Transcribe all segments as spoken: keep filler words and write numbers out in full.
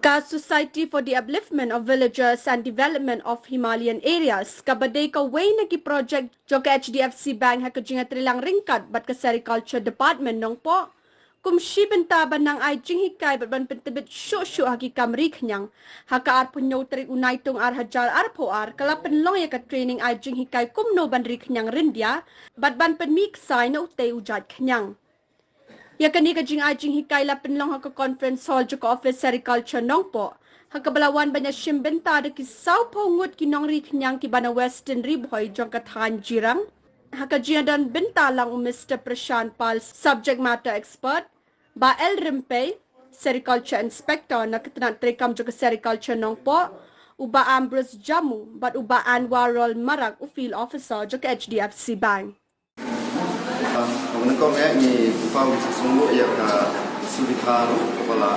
Ka Society for the Upliftment of Villagers and Development of Himalayan Areas, kaba dei kawei na ki projek jong ka H D F C Bank ha ka jingïatreilang ryngkat bad ka Sericulture Department Nongpoh, kum shi bynta ban nang ai jinghikai bad ban pyntbit shuh shuh ha ki kam ri khñiang. Ha ka arphew hynñiew tarik u Naitung ar hajar arphew ar, ka la pynlong ïa ka training ai jinghikai kumno ban ri khñiang ryndia bad ban pynmih ksai na utei u jait khñiang. Ïa kane ka jingai jinghikai la pynlong ha ka conference hall jong ka office Sericulture Nongpoh, ha kaba la wan ban ïashim bynta da ki sawphew ngut ki nongri khñiang kiba na Western Ri Bhoi jong ka thaiñ Jirang. Ha ka jingdon bynta lang u Mister Prashant Pal, subject matter expert, Bah L Rympei, Sericulture Inspector na ka tnat treikam jong ka Sericulture Nongpoh, u Bah Ambrose Jamu bad u Bah Anwarul Marak, u Field Officer jong ka H D F C Bank. Ah, kaba nyngkong eh, ngi pynpaw ngi sngewbha ïa ka Suvitha ruh kaba la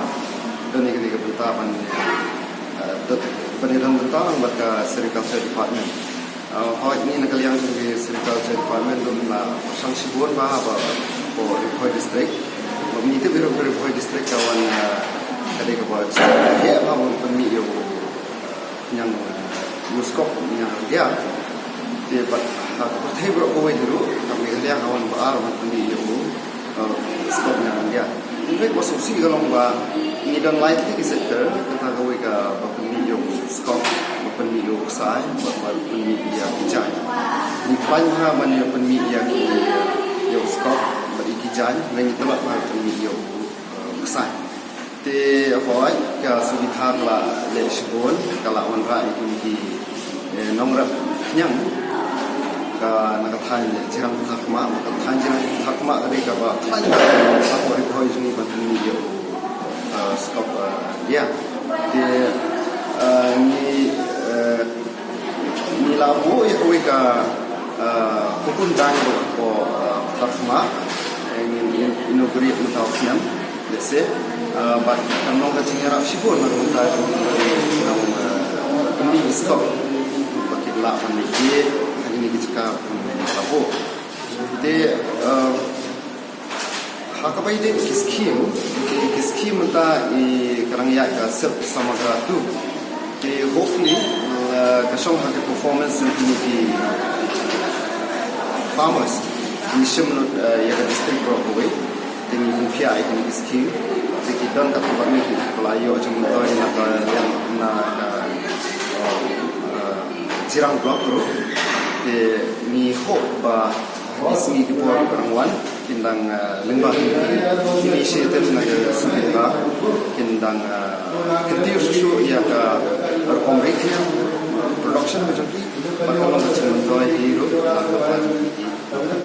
don ïa kane ka bynta ban, eh, don, ban ïa don bynta lang bad ka Sericulture Department. Ah, hooid, ngi na ka liang jong ka Sericulture Department ruh la pyrshang shibun bha ha ba ko Ri Bhoi District. Ba ngi tip ruh ka Ri Bhoi District ka wan, ah, ka dei kaba district ka heh bha ban pynmih ïa u khñiang, eh, u skok khñiang ryndia. Te bad ha ka pyrthei baroh kawei hi ruh, ka Meghalaya ka wan ba ar ban pynmih ïa u, eh, skok khñiang ryndia. Hynrei kaba sngewsih ka long ba ngi don lai tylli ki sector, kata kawei ka ba pynmih ïa u skok, ba pynmih ïa u ksai, bad ba pynmih ïa ki jaiñ. Ngi khlaiñ bha ban ïa pynmih ïa ki, ïa u skok bad ïa ki jaiñ, hynrei ngi tlot bha ban pynmih ïa u, eh, ksai. Te hooid, ka Suvitha ka la leh shibun, ka la wanrah ïa kine ki, eh, nongrep khñiang. Ka na ka thaiñ Jirang Ptah Khmah, ka thaiñ Jirang Ptah Khmah ka dei kaba khlaiñ ha ka Ri Bhoi jong ngi ban pynmih ïa u, eh, skok, eh, ryndia. Te, eh, ngi, eh, ngi la buh ïa kawei ka, eh, pukun dang ruh hapoh, eh, Ptah Khmah, eh, ngin in-, inaugurate mynta u snem, let's say, eh, bad kan long ka jingïarap shibun na ka bynta jong ki nong, eh, pynmih skok ba kin lah ban leit ïa kine ki jaka pynmih labu. Te, eh, ha kaba ïadei ki scheme, ki, ki scheme mynta i ka nang ïaid ka SIP Samagra two. Te hopefully, eh, ka shong ha ka performance jong kine ki farmers. Ngi shim lut, eh, ïa ka district baroh kawei. Te ngi pynphiah ïa kine ki scheme. Te ki don katto katne kiba la ïoh jingmyntoi na ka liang na ka, eh, eh, Jirang Block ruh. Te ngi hope ba ki sngi ki por ki dang wan, kin dang, eh, lyngba ki initiative na ka Suvitha, kin dang, eh, kyntiew shuh shuh ïa ka rukom ri khñiang, production ka jong ki, bad ka long ka jingmyntoi hi ruh na ka